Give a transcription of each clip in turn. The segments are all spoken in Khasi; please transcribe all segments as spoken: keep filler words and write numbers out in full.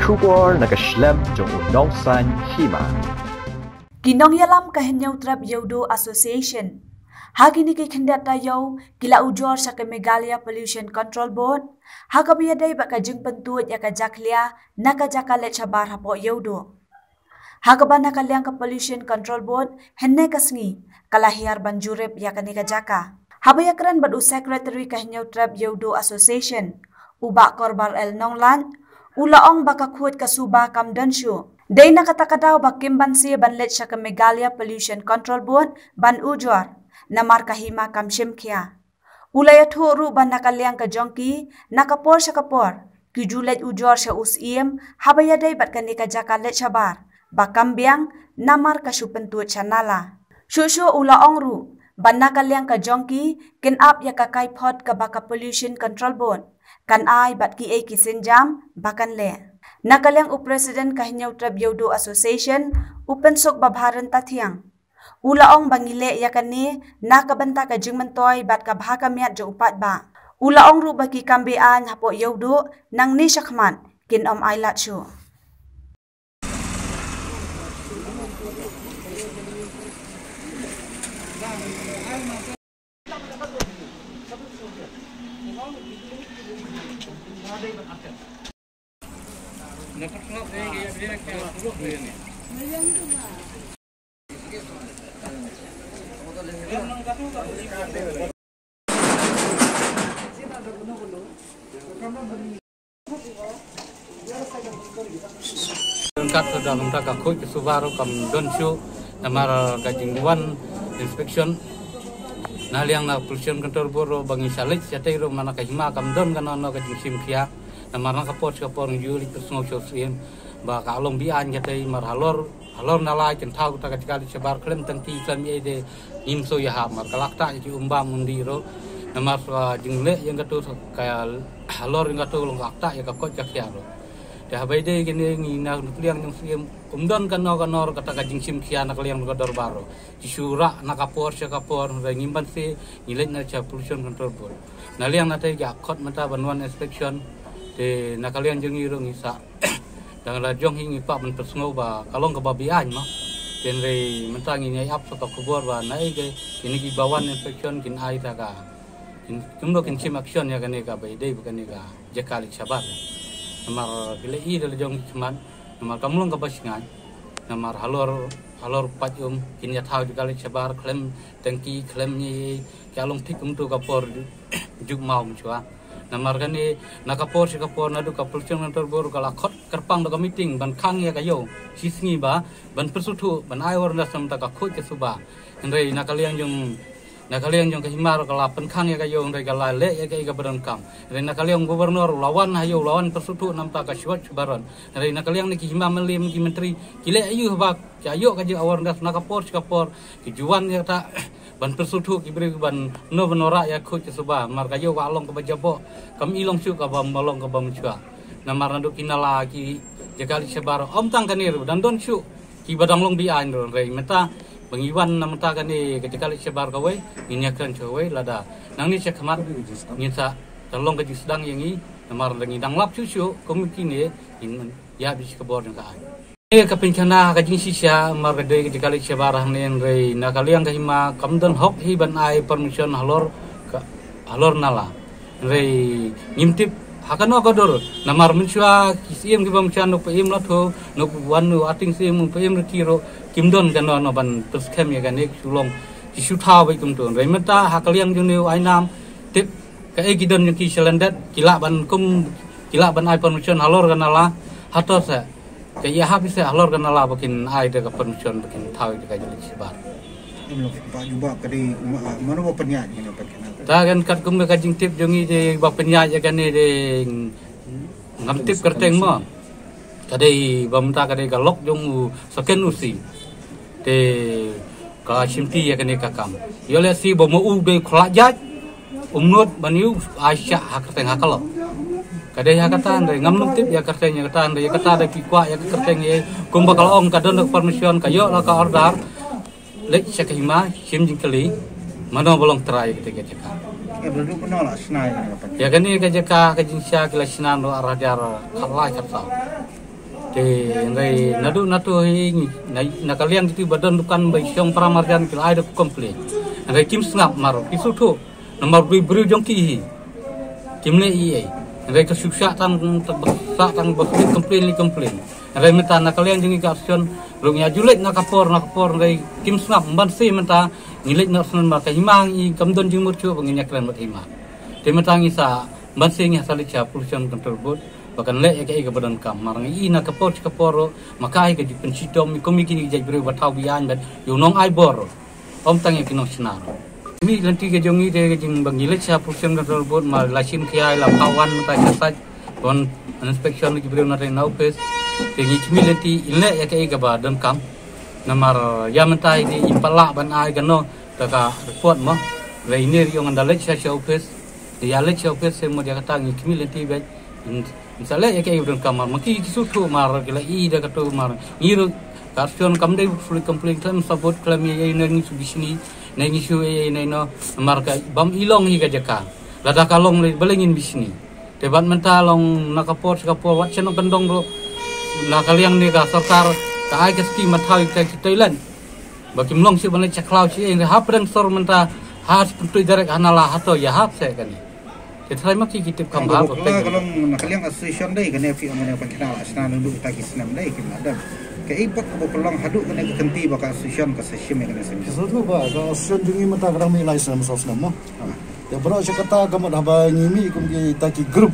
Khubor na ka shlem jong u nongsan hima. Ki nongïalam ka Hynñiewtrep Ïewduh Association ha kine ki khyndiat taïew ki la ujor sha ka Meghalaya Pollution Control Board ha kaba ïadei bad ka jingpyntuid ïa ka jakhlia na ka jaka leit shabar hapoh Ïewduh. Ha kaba na ka liang ka Pollution Control Board hynne ka sngi ka la hiar ban jurip ïa kane ka jaka. Haba ïakren bad u Secretary ka Hynñiewtrep Ïewduh Association, u Bah Korbar L Nonglait, u la ong ba ka khuid ka suba kam don shuh. Dei na kata ka daw ba kim banse ban leit sha ka Meghalaya Pollution Control Board ban ujor, namar ka hima kam shim khia. U la ïathuh ruh ba na ka liang ka jong ki, na ka por sha ka por ki ju leit ujor sha u Syiem haba ïadei bad kane ka jaka leit shabar ba kam biang, namar ka shu pyntuid sha nala. Shuh shuh u la ong ruh ba na ka liang ka jong ki kin ap ïa ka kaiphod kaba ka Pollution Control Board kan ai bad kiei ki sienjam ba kan leh. Na ka liang u President ka Hynñiewtrep Ïewduh Association, u Pynsuk Babharin Tathiang, u la ong ba ngi leh ïa kane na ka bynta ka jingmyntoi bad ka bha ka miat jong u paidbah. U la ong ruh ba ki kam be-aiñ hapoh Ïewduh nangne shakhmat kin ym ailad shuh. Ryngkat sa da mynta ka khuid ka suba ruh kam don shuh, namar ka jingwan inspection na liang na Pollution Control Board ruh ba ngi sa leit shatei ruh, namar ka hima kam don kano kano ka jingshim khia. Namar na ka por sha ka por ngi ju leit pynsngew sha u Syiem ba ka long be-aiñ katei, namar halor, halor nala kin thaw kata ka jaka leit shabar khlem tangki khlem ei de ngim shu ïahap, namar ka la ktah ïa ki um bam um dih ruh. Namar sa jingleh ïa kato ka halor ïa kato long ka ktah ïa ka koit ka khiah ruh. Te haba ïadei kine ngi na ka liang jong u Syiem um don kano kano ruh kata ka jingshim khia na ka liang ka dorbar ruh. Ki shu rah na ka por sha ka por, hynrei ngim banse, ngi leit na sha Pollution Control Board. Na liang na tei ki khot mynta ban wan inspection, te na ka liang jong ngi ruh ngi sa, dang la jong hi ngi kwah ban pynsngew ba ka long kaba be-aiñ mo. Te hynrei mynta ngi ïai ap sa ka khubor ba na ei kine kiba wan inspection kin ai ta ka, kin, kumno kin shim action ïa kane kaba ïadei bad kane ka jaka leit shabar. Namar ki la i da la jong ki khmat, namar kam long kaba shngaiñ. Namar halor, halor paid um kin ïa thaw jaka leit shabar khlem tangki khlem ei ei, ka long thik kumto ka por juk maw mynshuwa. Namar kane na ka por sha ka por naduh ka Pollution Control Board ka la khot kyrpang da ka meeting ban khang ïa ka ïew shisngi ba ban pynsngewthuh ban ai awareness namar ka khuid ka suba. Hynrei na ka liang jong Na ka liang jong ka hima ruh ka la pynkhang ïa ka ïew, hynrei ka la leh ïa kaei kaba donkam. Hynrei na ka liang u Governor u la wan ha ïew, u la wan pynsngewthuh namar ka Swachh Bharat. Hynrei na ka liang na ki hima mylliem ki myntri ki leh aïu haba ki ïoh ka jing awareness na ka por sha ka por, ki ju wan ïa kata ban pynsngewthuh ki briew ban no ban wanrah ïa ka khuid ka suba, namar ka ïew ka long kaba jaboh, kam i long shuh kaba long kaba mynshuwa. Namar naduh ki nala ki jaka leit shabar, ym tang kane ruh, dang don shuh kiba dang long be-aiñ ruh, hynrei mynta ba ngi wan na mynta kane ka jaka leit shabar kawei, ngin ïakren sha kawei, lada nangne sha khmat ngin sa, kan long ka jingsdang ïa ngi, namar lada ngi dang lap shuh shuh kum kine, ngin ïa bit sha ka bor jong ka aiñ. Ïa ka pynkhana ka jingshisha, namar ka dei ka jaka leit shabar hangne, hynrei na ka liang ka hima kam don hok hi ban ai permission halor ka, halor nala. Hynrei ngim tip ha kano ka dur, namar mynshuwa ki Syiem kiba mynshuwa, na u Pa'ïem Lathuh, na u wan u acting Syiem, u Pa'ïem Ritty ruh, kim don kano kano ban pynskhem ïa kane, ki shu long, ki shu thaw beit kumto. Hynrei mynta ha ka liang jong une u Ainam, tip kaei ki don jong ki sha lyndet, ki lah ban kum, ki lah ban ai permission halor ka nala, hato sa ka ïahap ïa se halor ka nala ba kin ai da ka permission ba kin thaw ïa ka jaka leit shabar. Em lo ba ju ba ka dei ma-, mano ba pynïaid mano ba kena. Ta kan katkum ka jingtip jong ngi dei ba pynïaid ïa kane dei ngam tip kyrteng mo. Ka dei ba mynta ka dei ka lok jong u second O C. Te ka shimti ïa kane ka kam. Ïoh lehse ba ma u dei khlad jait. Umnud ban ïoh ai shah ha kyrteng ha ka lok. Ka dei ha kata hynrei ngam nym tip ïa kyrteng ïa kata hynrei ïa kata da ki kwah ïa ka kyrteng ïa kumba ka la ong ka don ka permission ka ïoh la ka order. Leit sha ka hima shim jingkylli mano ba long trai ïa kata ka jaka. Ïa kane ka jaka ka jingshisha ki la shna noh ar hajar khatlai khatsaw. Te hynrei naduh nato hi ngi na, na ka liang kito ba don dukan ba shong para marjan ki la ai da complain. Hynrei kim sngap mar ki shu thuh namar briew briew jong ki hi. Kim leh ei ei. Hynrei ka shu shah tang, tang ba shah tang ba complain li complain. Hynrei mynta na ka liang jong ngi ka association ruh ngi ïa ju leit na ka por na ka por hynrei kim sngap ban se mynta ngi leit na association ba ka hima ngi kam don jingmut shuh ba ngin ïa kren bad hima. Te mynta ngi sa ban se ngi sa leit sha Pollution Control Board ba kan leh ïa kaei kaba donkam. Mar ngi i na ka por sha ka por ruh ma ka hi ka jingpynshitom kum ïa kine ki jait briew ba thaw biang bad ïa u nong ai bor ruh. Ym tang ïa ki nongshna ruh. Mih lynti ka jong ngi te ka jing ba ngi leit sha Pollution Control Board ma la shim khia la pha wan mynta sha site ban inspection ki briew na te na office. Te ngi mih lynti in leh ïa kaei kaba donkam. Namar ïa mynta i te in pat lah ban ai kano ta ka report mo. Hynrei ine ruh ngan da leit sha sha office. Ïa leit sha office se mo ïa kata ngi mih lynti bad in, in sa leh ïa kaei kaba donkam mar ma ki ki shu thuh mar ki la i da kato mar ngi ruh ka association kam dei fully complain khlem sabot khlem ïa ïa ne ngi shu bishni ne ngi shu ïa ïa ne no mar ka bam i long hi ka jaka. Lada ka long leh balei ngin bishni. Te bad mynta long na ka por sha ka por wat sha nongkyndong ruh na ka liang ne ka sorkar ka ai ka skim ban thaw ïa kita ki toilet. Ba kim long shuh ban leit sha khlaw shuh ïa hapdeng sor mynta ha sha pyntu direct ha nala hato ïa hap seh kane. Te tharai ma ki ki tip kham bha ba peit. Ka long na ka liang association dei kane phi ong ne pynkhana la shna nang du kita ki snem dei kim la dang. Kaei pat kaba pynlong haduh kane ka kynti ba ka association ka sa shim ïa kane snem. Shu tu ba ka association jong ngi mynta ka dang mih lai snem saw snem mo. Te baroh shi katta ka mut haba ngi mih kum kita ki group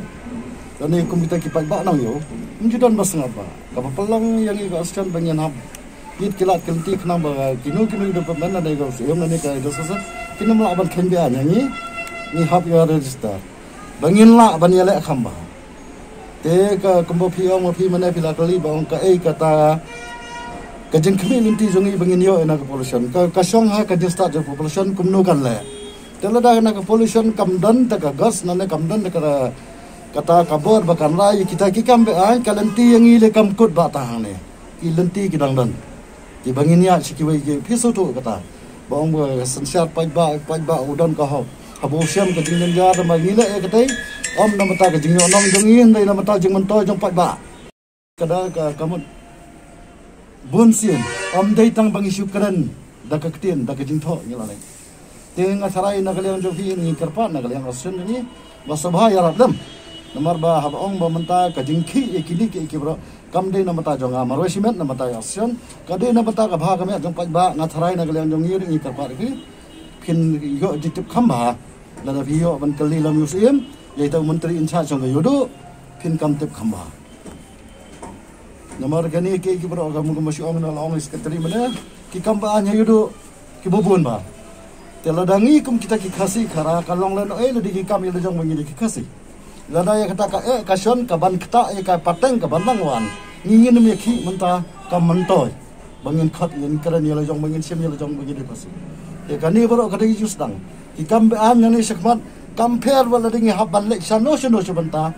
lane kum kita ki paidbah nang ïoh. Ym ju don ba sngap ba kaba pynlong ïa ngi ka association ba ngin hap ïit ki lad ki lynti khnang ba kino kino ki department lane ka syiem lane ka association kin ym lah ban kheiñ biang ïa ngi. Ngi hap ïa register ba ngin lah ban ïaleh kham bha. Te ka kumba phi ong ma phi mynne phi la kylli ba ong kaei kata ka jingkhmih lynti jong ngi ba ngin ïoh ïa na ka pollution ka, ka shong ha ka jingstad jong ka pollution kumno kan leh. Te lada na ka pollution kam don ta ka gas nane kam don ta ka kata ka bor ba kan rai kita ki kam beaiñ ka lynti ïa ngi leh kam kut ba ta hangne. Ki lynti ki dang don. Ki ba ngin ïa shi kiwei ki phi shu tu kata. Ba ong ba synshar paidbah paidbah u don ka hok. Haba u shem ka jingjynjar da ma ngi leh ïa katai. Ym na mata ka jingïoh nong jong ngi hynrei na mata jingmyntoi jong paidbah. Kada ka ka mut bun sien ym dei tang ba ngi shu kren da ka ktien da ka jingthoh ngi la leh. Te nga tharai na ka liang jong phi ngi kyrpad na ka liang association ngi ba sngewbha ïarap lem. Namar ba haba ong ba mynta ka jingkhih ïa kine ki ki bro kam dei na mynta jong nga marwei shimet na mynta ïa association ka dei na mynta ka bha ka miat jong paidbah nga tharai na ka liang jong ngi ngi kyrpad ïa phi phin ïoh jingtip kham bha. Lada phi ïoh ban kylli lam ïa u syiem ïa ita u myntri in charge jong ka ïoh duh phin kam tip kham bha. Namar kane ki ki bro ka mung ka ma shu ong na la ong secretary mane ki kam ba nya yudu ki bubun ba. Te lada ngi kum kita ki Khasi Khara ka long len oi lada ki kam ïa la jong ba ngi da ki Khasi. Lada ïa kata ka eh ka shon ka ban kata ïa ka pateng ka ban nang wan ngi ngin ym ïa ki mynta ka myntoi. Ba ngin khot ngin kren ïa la jong ba ngin shem ïa la jong ba ngin da Khasi. Te kane bro ka dei just dang ki kam ba nya ne shakmat kam pher ba lada ngi hap ban leh shano shano sha bynta.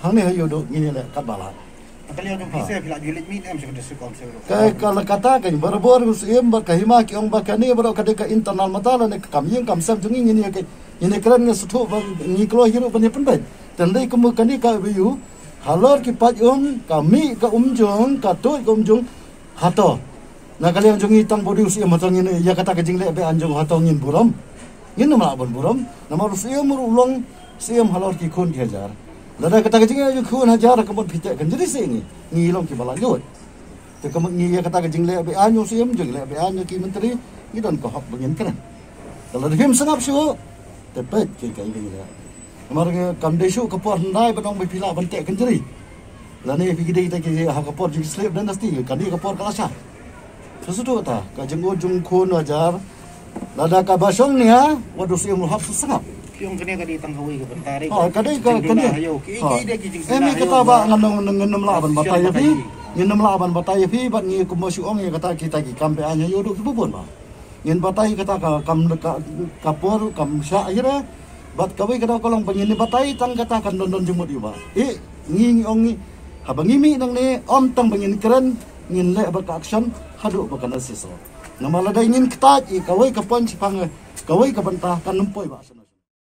Hangne ha ïoh duh ngin ïa leh kat ba la. Ka liang jong phi se phi la ju leit mih ne em sha ka district council ruh. Ka ka la kata ka barabor u syiem bad ka hima ki ong ba kane baroh ka dei ka internal matter lane ka kam ïing kam sem jong ngi ngin ïa ka ngin ïa kren ngi sngewthuh ba ngi kloi hi ruh ban ïa pynbeit. Te hynrei kumba kane ka ba ïoh halor ki paid um ka mih ka um jong ka tuid ka um jong hato. Na ka liang jong ngi tang body u syiem hato ngin ïa kata ka jingleh beaiñ jong hato ngin burom. Ngin ym lah ban burom namar u syiem ruh u long syiem halor ki khun ki hajar. Lada kata ka jingeh jong khun hajar ka mut phi teh kynjri seh ngi ngi long kiba la lut. Te ka mut ngi ïa kata ka jingleh beaiñ u syiem jingleh beaiñ ki myntri ngi don ka hok ba ngin kren. Te lada phim sngap shuh te peit ki ka ïa ngi. Namar ngi kam dei shuh ka por hyndai ban ong ba phi lah ban teh kynjri. Lane phi ki dei kita ki ha ka por jong ki slave dynasty kane ka por ka la shah. Sngewthuh ta ka jingud jong khun hajar. Lada kaba shong nia wat u syiem ruh hap sngap. Ki ong kane ka dei tang kawei ka bynta dei. Ha ka dei ka kane. Em ïa kata ba ngan ym ngan ym lah ban batai ïa phi. Ngin ym lah ban batai ïa phi bad ngi kumba shu ong ïa kata kita ki kam beaiñ ïa u duh ki bubun ba. Ngin batai kata ka kam ka por kam shah hi re. Bad kawei ka daw ka long ba ngin batai tang kata kan don don jingmut ïa ba. Eh ngi ngi ong ngi haba ngi mih nangne ym tang ba ngin kren ngin leh bad ka action haduh ba kan assess. Namar lada ngin kyntait ïa kawei ka point shaphang kawei ka bynta kan ym poi ba action.